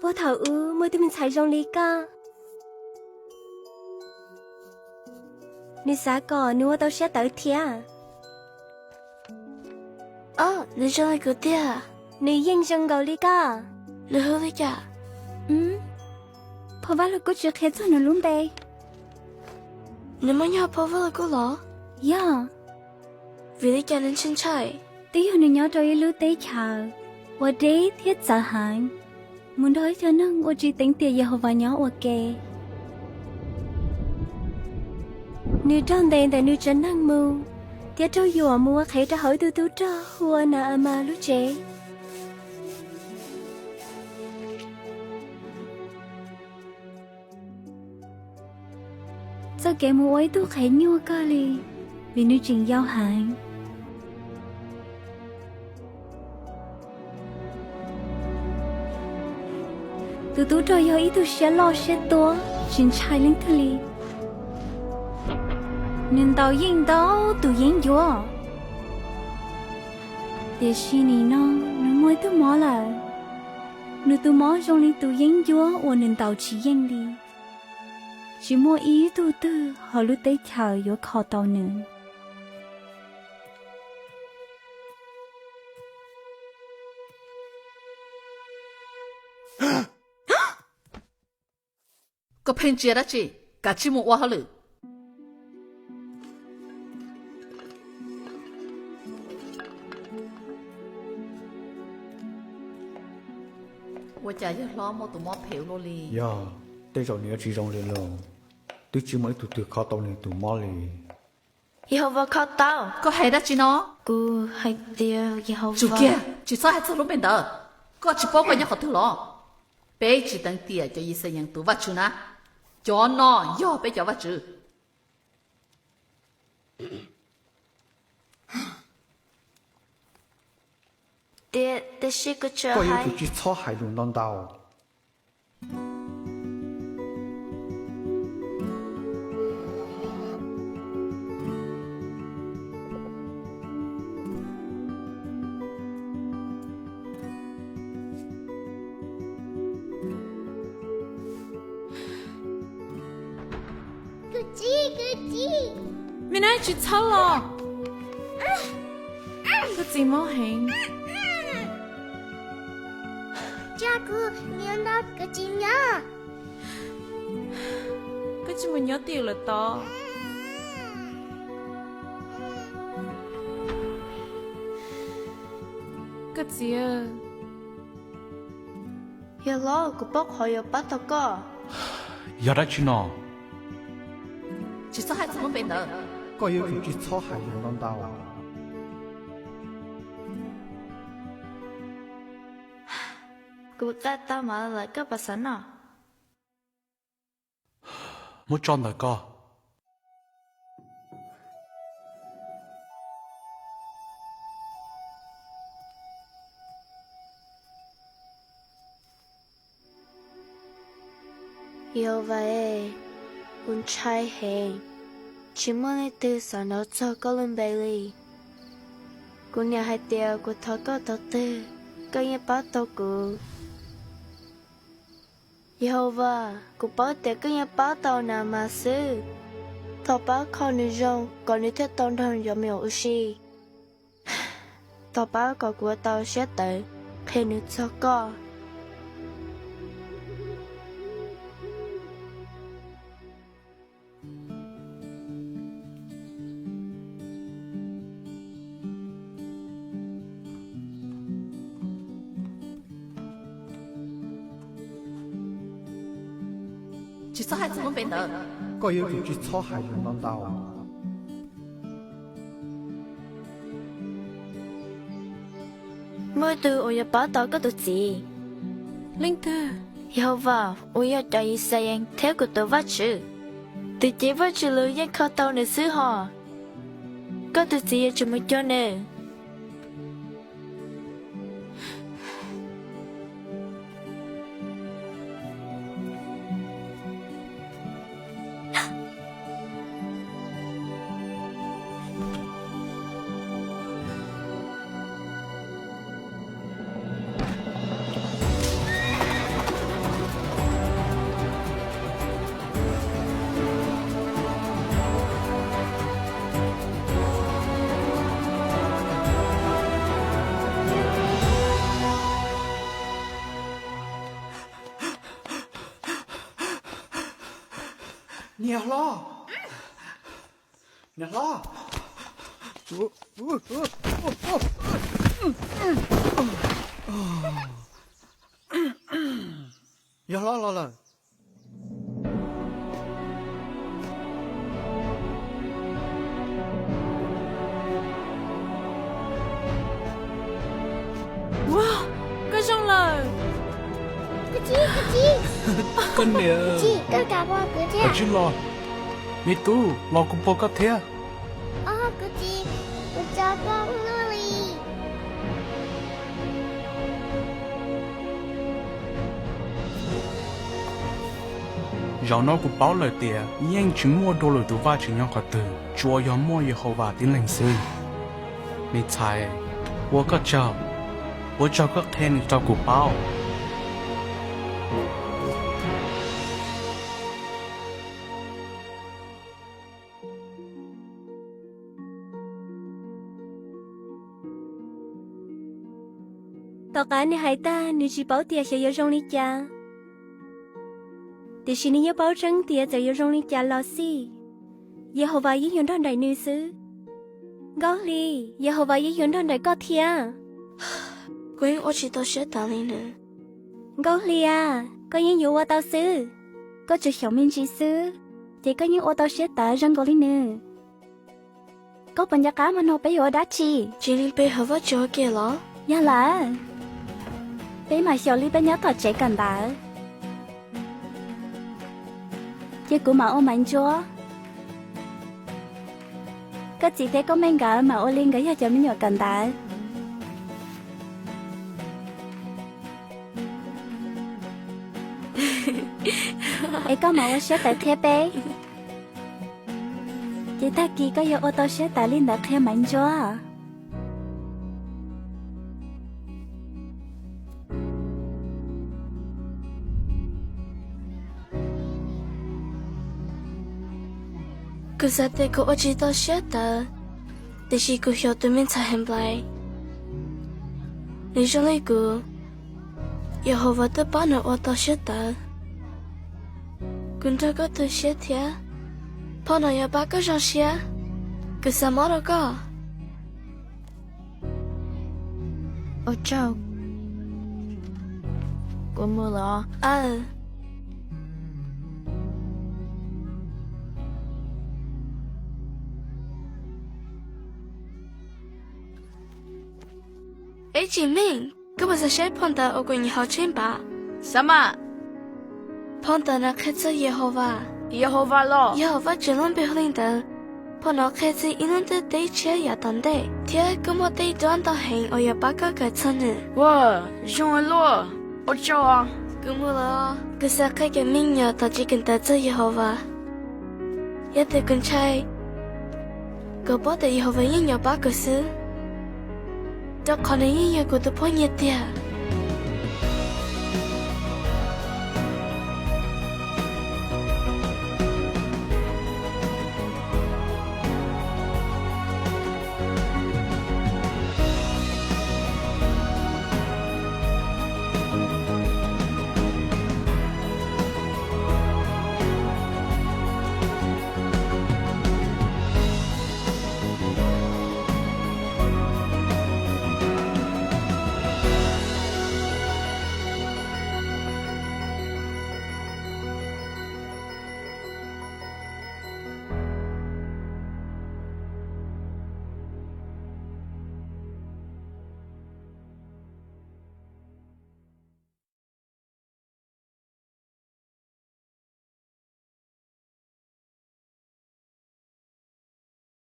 Puag thaum ub muaj ib tug me ntxhais zoo li koj, nws xav kom nws ua tau siab tawv thiab. Nws zoo li kuv tiag. Nws yeej zoo nkaus li koj. Nws hu li cas? Phau Vaj Lug Kub tsis qhia txog nws lub npe. Nws muaj nyob hauv Phau Vaj Lug Kub los? Yog. Vim li cas nws ntshai ntshai? Twb yog nws nyob rau ib lub teb chaws uas deb thiab txawv heev, mus nrog ib co neeg uas tsis teev tiam Yehauvas nyob ua ke. Nws raug ntes ntawm nws tsev neeg mus, thiab raug yuam mus ua qhev rau hauv ib tug tub rog hu ua Na-a mas lub tsev. Txoj kev mus ua ib tug qhev nyuaj kawg li, vim nws tseem yau heev. Tus tub rog yog ib tug siab loj siab tuab, tsis ntshai leej twg li. Nws ntaus yeej ntau tus yeeb ncuab, tiam sis nim no nws muaj ib tug mob lawm. Nws tus mob zoo li tus yeeb ncuab uas nws ntaus tsis yeej li. Tsis muaj ib tug twg hauv lub teb chaws yuav kho tau nws. Koj pheej ntsia dab tsi? Kav tsij mus ua hauj lwm. Ua cas yawg hlob muaj tus mob phem ua luaj li? Yog, tej zaum nws yuav tsis zoo li lawm. Twb tsis muaj ib tug twg kho tau nws tus mob li. Yehauvas kho tau. Koj hais dab tsi no? Kuv hais tias Yehauvas. Tsum kiag, tsis txhob hais txog lub npe ntawd. Koj tsis paub koj nyob qhov twg los? Peb tsis teev tiam cov Yixalayees tus Vajtswv na. Cov no yog peb cov vaj tswv. Tiam sis kuv tsuas... Koj yuav tsum tsis txhob hais lus ntau ntau. Me nab, tsis txhob los. Koj txiv mob heev. Tsa kuv, kuv tsis nyob. Koj tsis mus nyob twj ywm lawm tod. Koj txiv. Yawg hlob, kuv paub qhov yuav pab tau koj. Yog dab tsi no? Tsis txhob hais txog lub npe ntawd. Koj yuav tsum tsis txhob hais lus ntau ntau. Kuv tsa tau mov lawm, koj puas xav noj? Muab tso ntawm koj. Yehauvas, kuv ntshai heev, tsis muaj leej twg xav hnov txog koj lub npe li. Kuv niam hais tias kuv thov koj thaum twg, koj yeej pab tau kuv. Yehauvas, kuv paub tias koj yeej pab tau Naamas xwb. Thov pab kho nws zoo kom nws thiaj tau nrog cov me nyuam ua si. Thov pab kom kuv ua tau siab tawv qhia nws txog koj. Tsis txhob hais txog lub npe ntawd. Koj yuav tsum tsis txhob hais lus ntau ntau. Muaj ib tug uas yuav pab tau koj tus txiv. Leej twg? Yehauvas uas yog cov Yixalayees thiab kuv tus Vajtswv. Tus cev Vajtswv lus yeej kho tau nws xwb hos. Koj tus txiv yuav tsum mus cuag nws. Niam hlob, niam hlob, yawg hlob los lawm. Ua, koj zoo lawm. Koj niam, tsis los, me tub, los kuv puag koj thiab. Zaum no kuv paub lawm tias yeej tsis muaj dua lwm tus vaj tseem nyob qhov twg, tsuas yog muaj Yehauvas tib leeg xwb. Me ntxhais, ua koj tsaug, ua tsaug koj qhia nws rau kuv paub. Tom qab nws hais tag, nws tsis paub tias xyov yuav zoo li cas. Tiam sis nws yeej paub tseeb tias txawm yuav zoo li cas los xij, Yehauvas yeej yuav nrog nraim nws xwb. Nkauj Hli, Yehauvas yeej yuav nrog nraim koj thiab. Kuv yeej ua tsis tau siab tawv li nws. Nkauj Hli a, koj yeej yuav ua tau xwb. Koj tsuas xyaum me ntsis xwb, ces koj yeej ua tau siab tawv zoo nkaus li nws. Koj puas nco qab hmo no peb yuav ua dab tsi? Tsis li peb hawm Vajtswv ua ke los? Yog lawm, peb mam xyaum li peb nyob tom tsev kawm ntawv, ces kuv mam ua Maiv Ntsuab. Koj txiv thiab koj me nkawd mam ua li nkawd yog cov me nyuam kawm ntawv, es koj mam ua siab tawv qhia peb. Ces tag kis koj yuav ua tau siab tawv li ntawd qhia Maiv Ntsuab. Kuv xav tias kuv ua tsis tau siab tawv, tiam sis kuv xyaum tus me ntxhais Henplais, nws zoo li kuv, Yehauvas twb pab nws ua tau siab tawv. Kuv nrog koj tu siab thiab, phau no yuav pab koj zoo siab. Kuv xav mob rau koj. Ua tsaug, kuv mus lawm. Eb, Tsim Meej, koj puas xav saib phau ntawv uas kuv nyeem hauv tsheej npam? Xav mas. Phau ntawv no qhia txog Yehauvas. Yehauvas los? Yog Vajtswv lub npe hu li ntawd. Phau no qhia txog ib lub ntiaj teb tshiab yav tom ntej, thiab kuj muaj tej duab ntau heev uas yuav pab koj kawm txog nws. Ua, zoo luaj, ua tsaug. Kuv mus lawm. Kuv xav qhia cov me nyuam tom tsev kawm ntawv txog Yehauvas. Yog tias kuv ntshai, kuv paub tias Yehauvas yeej yuav pab kuv xwb, rau qhov nws yeej yog kuv tus phooj ywg tiag.